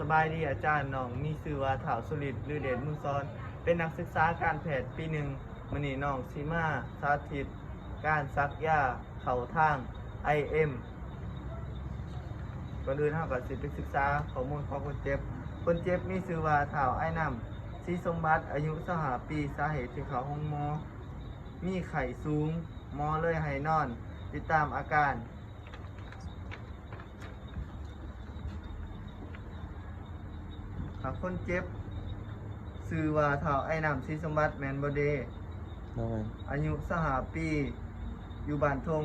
ສະບາຍດີອາຈານ, ນ້ອງມີຊື່ວ່າ ທ້າວ ສຸລິດ ຫຼື ເດດ ມູນສອນ, ເປັນນັກສຶກສາການແພດປີໜຶ່ງ. ມື້ນີ້ນ້ອງຊິມາສາທິດການສັກຢາເຂົ້າທາງ ໄອເອັມ. ກ່ອນອື່ນເຮົາກໍຊິໄປສຶກສາຂໍ້ມູນຂອງຄົນເຈັບ. ຄົນເຈັບມີຊື່ວ່າ ທ້າວ ອ້າຍນ້ຳ ສີສົມບັດ, ອາຍຸ ຊາວຫ້າປີ. ສາເຫດທີ່ເຂົ້າໂຮງໝໍ ມີໄຂ້ສູງ, ໝໍເລີຍໃຫ້ນອນຕິດຕາມອາການ. ຖ້າຄົນເຈັບຊື່ວ່າ ທ້າວ ອ້າຍນ້ຳ ສີສົມບັດ ແມ່ນບໍ່ເດ? ໂດຍ. ອາຍຸ ຊາວຫ້າປີ, ຢູ່ບ້ານທົ່ງ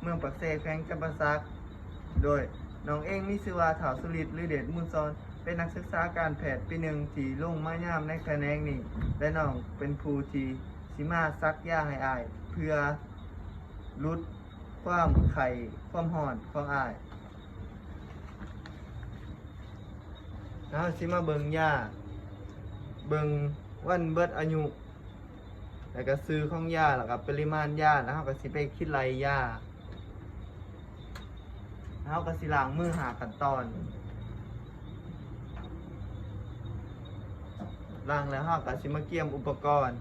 ເມືອງປາກເຊ, ແຂວງຈຳປາສັກ. ໂດຍ. ນ້ອງເອງມີຊື່ວ່າ ທ້າວ ສຸລິດ ຫຼື ເດດ ມູນສອນ, ເປັນນັກສຶກສາການແພດປີໜຶ່ງທີ່ລົງມາຍາມໃນຂະແໜງນີ້ ແລະ ນ້ອງເປັນຜູ້ທີ່ຊິມາສັກຢາໃຫ້ອ້າຍ ເພື່ອຫຼຸດຄວາມໄຂ້ຄວາມຮ້ອນຂອງອ້າຍ. ເຮົາຊິມາເບິ່ງຢາ, ເບິ່ງວັນເບິດອາຍຸ ແລ້ວກະຊື່ຂອງຢາ ແລ້ວກະປະລິມານຢາ, ແລ້ວເຮົາກະຊິໄປຄິດໄລ່ຢາ. ເຮົາກະຊິລ້າງມືຫ້າຂັ້ນຕອນ. ລ້າງແລ້ວເຮົາກະຊິມາກຽມອຸປະກອນ.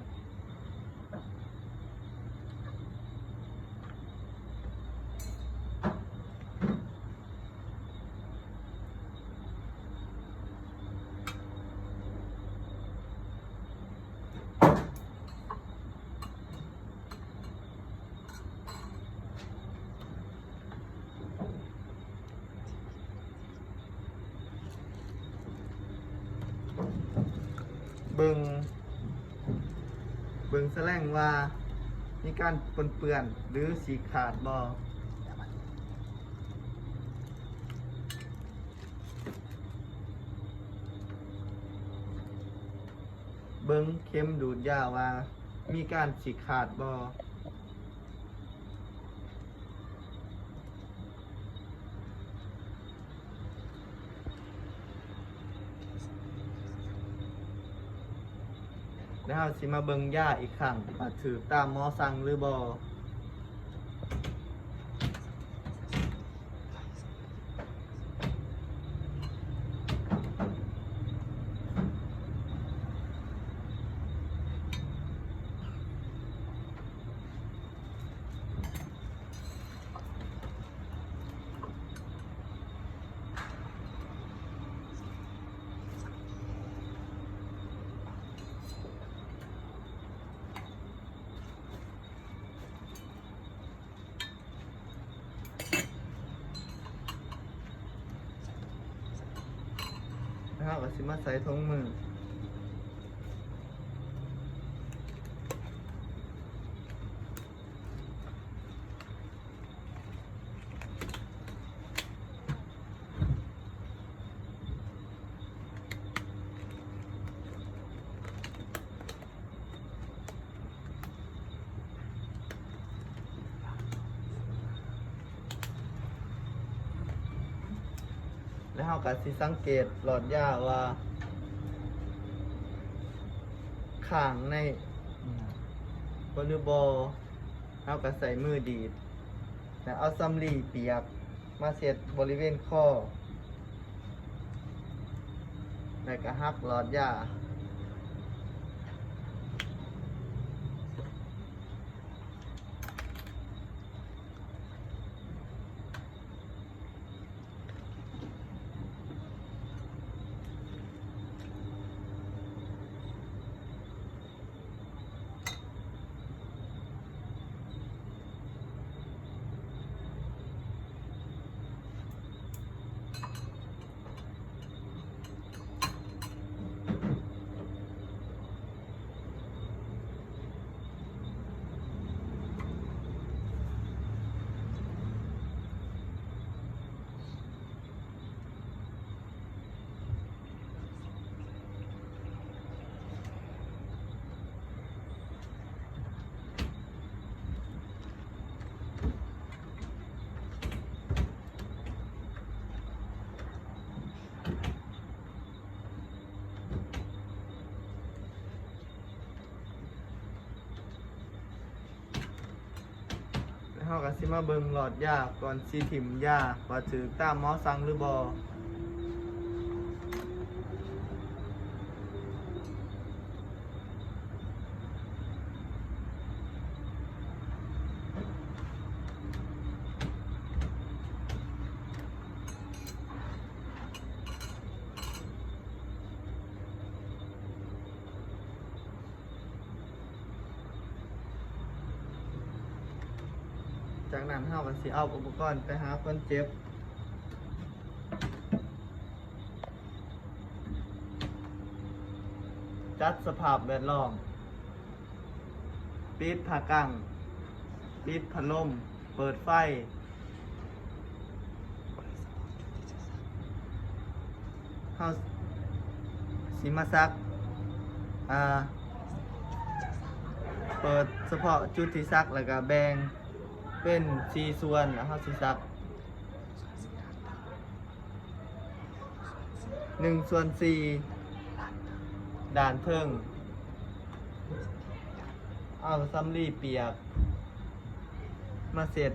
ເບິ່ງ, ເບິ່ງສະແລງວ່າມີການປົນເປື້ອນ ຫຼື ສີກຂາດບໍ່. ເບິ່ງເຂັມດູດຢາວ່າມີການສີກຂາດບໍ່. ແລ້ວເຮົາຊິມາເບິ່ງຢາອີກຄັ້ງ ວ່າຖືກຕາມໝໍສັ່ງຫຼືບໍ່. ເຮົາກໍຊິມາໃສ່ຖົງມື. ແລ້ວເຮົາກໍຊິສັງເກດຫຼອດຢາວ່າຄ້າງໃນ ບໍ່ ຫຼື ບໍ່. ເຮົາກໍໃຊ້ມືດີດ ແລ້ວເອົາສຳລີປຽກມາເຊັດບໍລິເວນຄໍ ແລ້ວກໍຫັກຫຼອດຢາ. ເຮົາກໍຊິມາເບິ່ງຫຼອດຢາກ່ອນຊິຖິ້ມຢາ ວ່າຖືກຕາມໝໍສັ່ງຫຼືບໍ່. ຈາກນັ້ນເຮົາກໍຊິເອົາອຸປະກອນໄປຫາຄົນເຈັບ. ຈັດສະພາບແວດລ້ອມ, ປິດຜ້າກັ້ງ, ປິດພັດລົມ, ເປີດໄຟ. ເຮົາຊິມາສັກ ອ່າ ເປີດສະເພາະຈຸດທີ່ສັກ ແລ້ວກະແບ່ງເປັນສີ່ສ່ວນ ແລ້ວເຮົາຊິສັກ ໜຶ່ງສ່ວນສີ່ ດ້ານເທິງ. ເອົາສຳລີປຽກມາເຊັດ.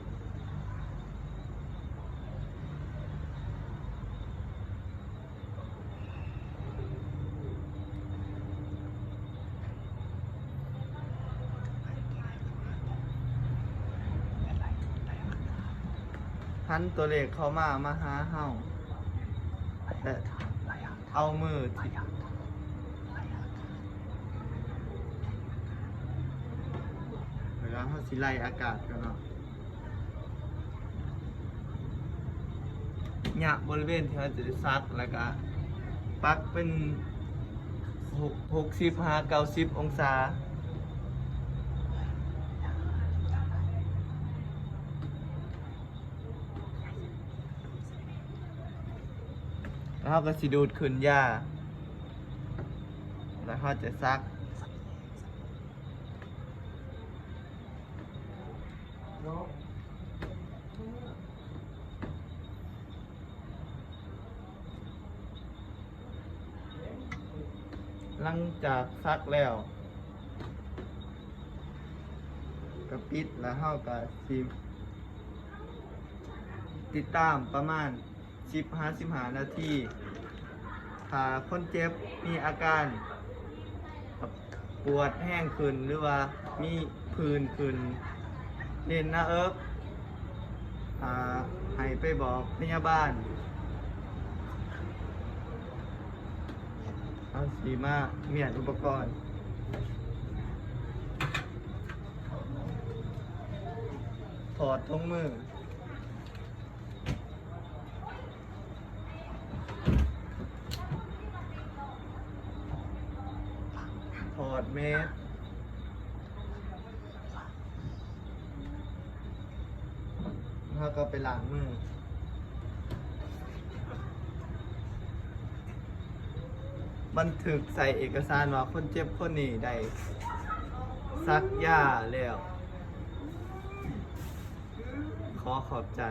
ຫັນຕົວເລກເຂົ້າມາ ມາຫາເຮົາ ແລະ ເອົາມືທີ່ ແລ້ວເຮົາຊິໄລ່ອາກາດກ່ອນເນາະ. ຍະບໍລິເວນທີ່ເຮົາຈະໄດ້ສັກ ແລ້ວກະປັກເປັນຫົກ ຫົກສິບຫາເກົ້າສິບອົງສາ ແລ້ວເຮົາກໍຊິດູດຂຶ້ນຢາ ແລ້ວເຮົາຈະສັກ. ຫຼັງຈາກສັກແລ້ວ ກໍປິດ ແລ້ວເຮົາກໍຊິຕິດຕາມປະມານ ສິບຫາສິບຫ້ານາທີ. ຖ້າຄົນເຈັບມີອາການປວດແຮງຂຶ້ນ ຫຼືວ່າມີຜື່ນຂຶ້ນ ເຫັນໜ້າເອິກ ອ່າ ໃຫ້ໄປບອກພະຍາບານ. ເຮົາຊິມາມ້ຽນອຸປະກອນ ຖອດຖົງມື. ຖອດແມສ ເຮົາກໍໄປລ້າງມື. ບັນທຶກໃສ່ເອກະສານວ່າຄົນເຈັບຄົນນີ້ໄດ້ສັກຢາແລ້ວ. ຂໍຂອບໃຈ.